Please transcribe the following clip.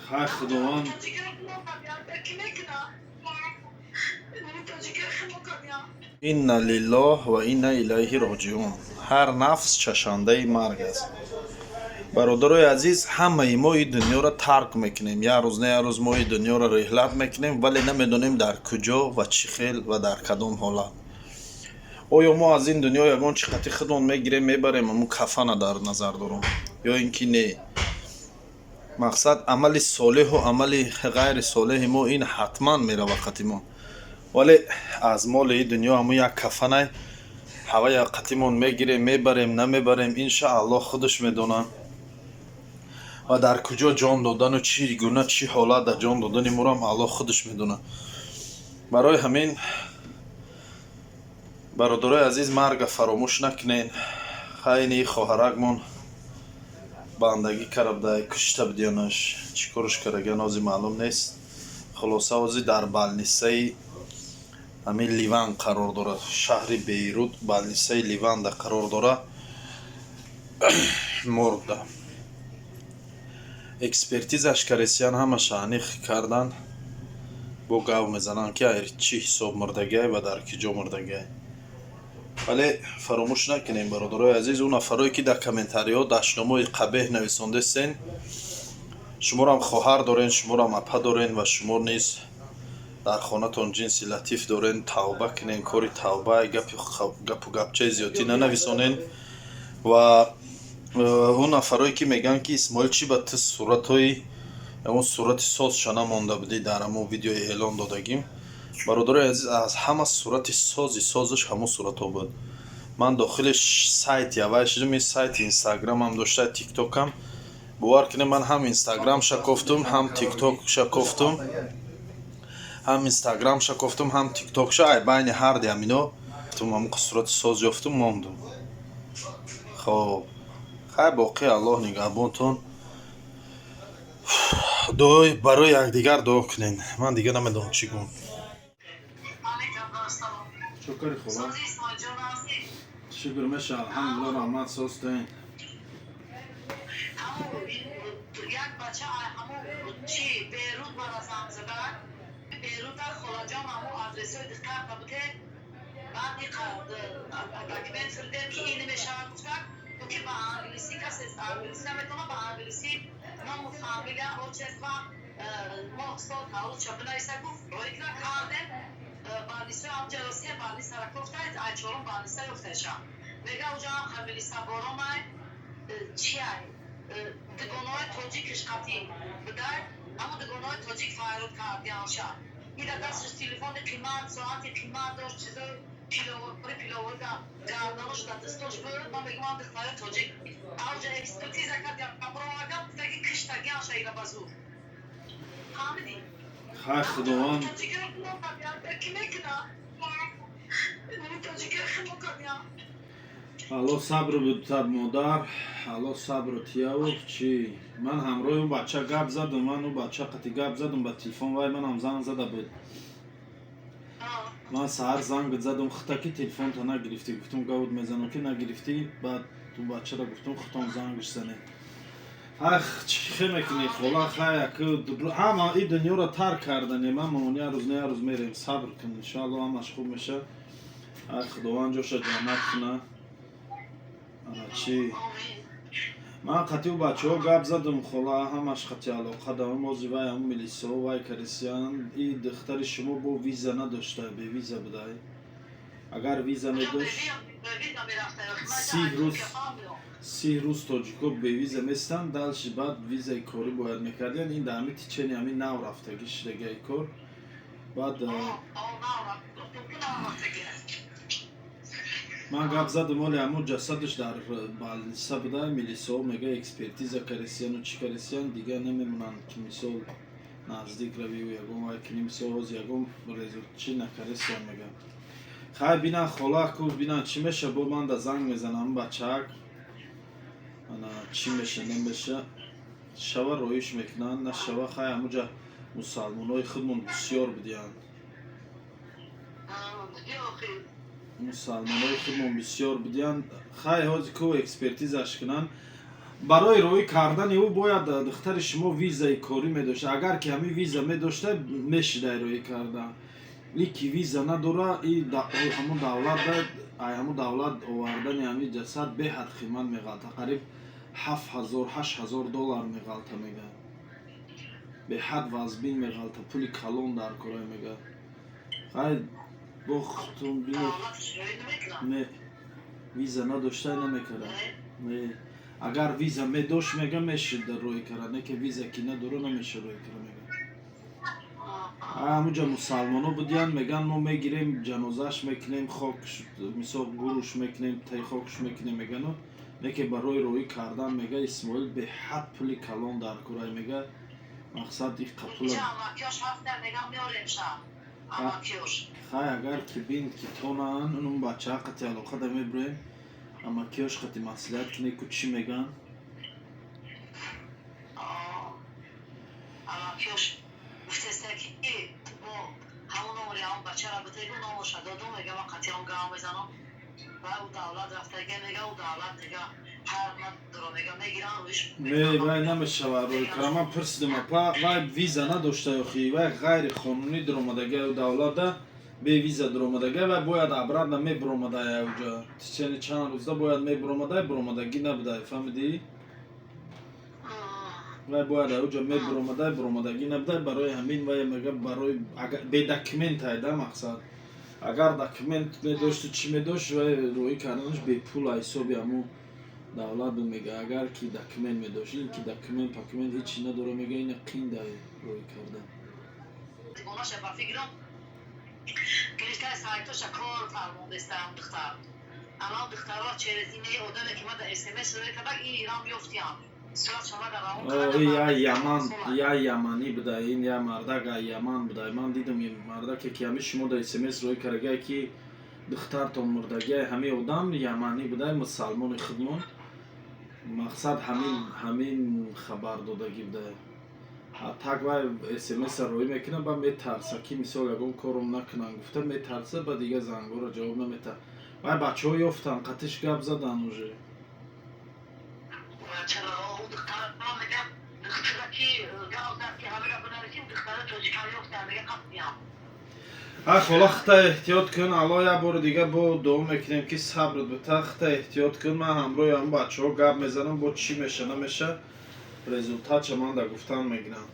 Хай, Худованд. Инна лиллоҳ ва инна илайҳи роҷиун. Ҳар нафс чашандаи марг аст. Бародарои азиз, ҳамаи мо ин дунёро тарк мекунем. Як рӯз на як рӯз мо ин дунёро реҳлат мекунем, вале намедонем, дар куҷо ва чӣ хел ва дар кадом ҳолат. Оё мо аз ин дунё ягон чӣ қати худмон мегирем, мебарем? Ҳамун кафана дар назар дорам, ё ин ки не? Мақсад, амали солеҳу амали ғайри солеҳи мо ин ҳатман мерава қати мо, вале аз моли ин дунё ҳамун як кафанай ҳавая қатимон мегирем, мебарем, намебарем, иншааллоҳ, худаш медонад. Ва дар куҷо ҷон додану чӣ гуна, чӣ ҳолат дар ҷон додани морам Аллоҳ худаш медонад. Барои ҳамин, бародарои азиз, марга фаромӯш накунед. Хайни хоҳаракмон бандагӣ карда буда, кушта будиянаш, чӣ корш кардаги, ҳози маълум нест. Хулоса, ҳозир дар балнисаи ҳамин Ливан қарор дорад, шаҳри Бейрут, балнисаи Ливанда қарор дорад, моргда. Экспертизаш каресиян, ҳамаша аниқ кардан, бо гав мезананд, ки чӣ ҳисоб мурдагиай ва дар киҷо мурдагиай. Вале фаромӯш накунем, бародарои азиз, он нафарое ки дар комментариҳо дашномои қабеҳ нависондестен, шуморам хоҳар дорен, шуморам апа дорен ва шумо низ дар хонатон ҷинси латиф дорен. Тавба кунен, кори тавба, гапу гапчаи зиёдтӣ нанависонен. Ва он нафарое ки мегӯянд, ки Исмоил, чӣ ба ту суратҳои ягон сурати созша намонда будӣ дар ҳамон видеои эълон додагим, бародарои азиз, аз ҳама сурати сози созаш ҳамон суратҳо буд. Ман дохили сайти аввал шудам, ин сайти Инстаграмам дошта, Тиктокам. Бовар кунед, ман ҳам Инстаграмша кофтум, ҳам Тиктокша кофтум, ҳам Инстаграмша кофтум, ҳам Тиктокша. Ай байни ҳарди ҳамино ҳамон сурати соз ёфтум, мондум. Хоб, хай, боқӣ Аллоҳ нигаҳбонтон. Дуои барои якдигар дуо кунед. Ман дига намедонам, чӣ гӯм. Чӯкари хола, шукр меша, алҳамдулилла, раҳмат, созтаин. Як бача ҳамон чи Берут мара занг зада. Берута, холаҷон, ҳамон адресҳои диққат набуде. Баъд документ фирдем, ки ин мешавад, гуфтак, ки ба англисӣ касе англисӣ наметавона, ба англисӣ ному, фамилия, отчество, моҳ, сол таваллудша бинависа, гуфт. Роикра кардем балнисои ҳамҷа, се балнисара кофта, ай чорум балниса ёфташа. Мега, уҷа ҳам хамилиса боромай чиай, дугонаҳои тоҷикиш қатӣ будай, ҳамон дугонаҳои тоҷик файрод кардианша. Ида дасташ телефони қимат, соати қимат дошт, чизои пиловори пиловори гарданош да дастош буд. Ман мегӯям, ман духтари тоҷик авҷа экспертиза кардиам, баромадам, гуфтаги киштагианша ира ба зур. Фаҳмидӣ? Хай, Худованд. Ки мекуна тоҷикиро химо кардиам. Алло сабр бутад, модар, Алло сабру тияву. Чӣ, ман ҳамроҳи ӯ бача гап задум, ман ӯ бача қати гап задум ба телефон. Вай манам занг зада буд. Ман саҳар занг задум хита, ки телефонта нагирифтӣ. Гуфтум, гавуд мезанам, ки нагирифтӣ. Баъд ту бачара гуфтум, хитон зангш занед. Ах, чӣ хе мекунӣ, хола? Хай, ҳама и дунёро тарк карданем, амон як рӯз на як рӯз мерем. Сабр кун, иншоалло, ҳамаш хуб мешавад. Ай, Худованд ҷоша ҷаннат куна. Ана чӣ, ман қатиу бачаҳо гап задум, хола, ҳамаш қати алоқа давом. Ози вай ҳамун милисаҳо вай карисиян. И духтари шумо бо виза надошта, бевиза будай. Агар виза медошт, 30 рӯз, 30 рӯз тоҷико бевиза местанд, дальше баъд визаи корӣ бояд мекардиян. Ин дар ҳами течение ҳами нав рафтагӣ шидагаи кор. Баъд ман гап задум, оли ҳамун ҷасадаш дар балниса буда. Милисаҳо мега, экспертиза карисияну чӣ карисиян, дига намемонанд, ки мисол наздик равию ягон вай кунӣ. Мисол, ҳозир ягон чӣ накарисиян, мега. Хай, бинан, хола, ку бинан, чӣ меша. Бо ман да занг мезанам бачаак. Ана, чӣ меша, намеша, шава роиш мекунанд, нашава, хай, ҳамуҷа мусалмонои худмон бисёр будиянд, мусалмонои худмон бисёр будиянд. Хай, ҳозир ку экспертизаш кунанд. Барои роҳӣ кардани ӯ бояд духтари шумо визаи корӣ медошта. Агар ки ҳамин виза медошта, мешидай роҳӣ кардан. И ки виза надора, и ҳамун давлат, ай ҳамун давлат овардани ҳамин ҷасад беҳад қимат меғалта, қариб 7000, 8000 доллар меғалта, мега. Беҳад вазбин меғалта, пули калон дар кора, мега. Хай, бо худтон бинед. Не, виза надошта, намекарда, не. Агар виза медошт, мега, мешид роҳӣ карда. Не ки виза ки надора, намеша роҳӣ карда, мега. Ҳамуҷа мусалмоно будиянд, меган, мо мегирем, ҷанозааш мекунем, хок, мисол, гуруш мекунем, таи хокш мекунем, мегану. Не ки барои роҳӣ кардан, мега, Исмоил, беҳад пули калон дар кора, мега. Мақсад и қапула. Хай, агар ки бин ки тонан, унун бачаа қати алоқа да мебурем, амакиёш қати маслиҳат кине ку, чӣ меган. Амакиёш гуфтеста, ки бо ҳамон номери ҳамон бачара битегу, номоша додум, мега, ман қати он гав мезанам ва ӯ давлат рафтага, мега, ӯ давлат, мега, ҳар надора, мега, мегирам. Не, вай намешавад рӯй кара. Ман пурсидам, апа, вай виза надошта охи, вай ғайриқонунӣ дуромадага ӯ давлата, бевиза дуромадага. Вай бояд обратно мебуромадай уҷа, течение чанд рӯзда бояд мебуромадай, буромадагӣ набудай, фаҳмидӣ? Вай бояд уҷа мебуромадай, буромадагӣ набудай. Барои ҳамин вай, мега, барои бе документ айда. Мақсад, агар документ медошту, чӣ медошт, вай роҳӣ карданаш бепул ҳисоби ҳамун давлат буд, мега. Агар ки документ медошт, ин ки документ пакумент ҳечи надора, мега, ина қиндай роҳӣ кардан. Ба фикрам, гирифтаи сайтоша кор фармондестам духтар. Анам духтарро через ине одаме, ки ман дар СМС роҳӣ карда, ин Иран биёфтиям. Я Яман, я яманӣ буда, ин я мардак а Яман буда. Ман дидам, мардаке ки ҳами шумо дар СМС роҳӣ кардагае, ки духтартон мурдагиай, ҳамин одам яманӣ буда, мусалмони худмон. Мақсад, ҳамин хабар додагӣ буда. Так вай СМС роҳӣ мекунад, ба метарса, ки мисол ягон кором накунанд гуфта метарса, ба дигар зангҳоро ҷавоб наметаҳад. Вай бачаҳо ёфтанд, қатиш гап задан уже. Чаро, духтара, мегам, духтара ки гап зад, ки ҳамира бинависим, духтара тоҷика ёфтанд, мега, қапиям. Ха, хола, хита эҳтиёт кун. Алло, як бори дига бо дуо мекунем, ки сабрат бита. Хита эҳтиёт кун. Ман ҳамроҳи ҳамн бачаҳо гап мезанам, бо чӣ меша, намеша, результатша ман да гуфтан мегирам.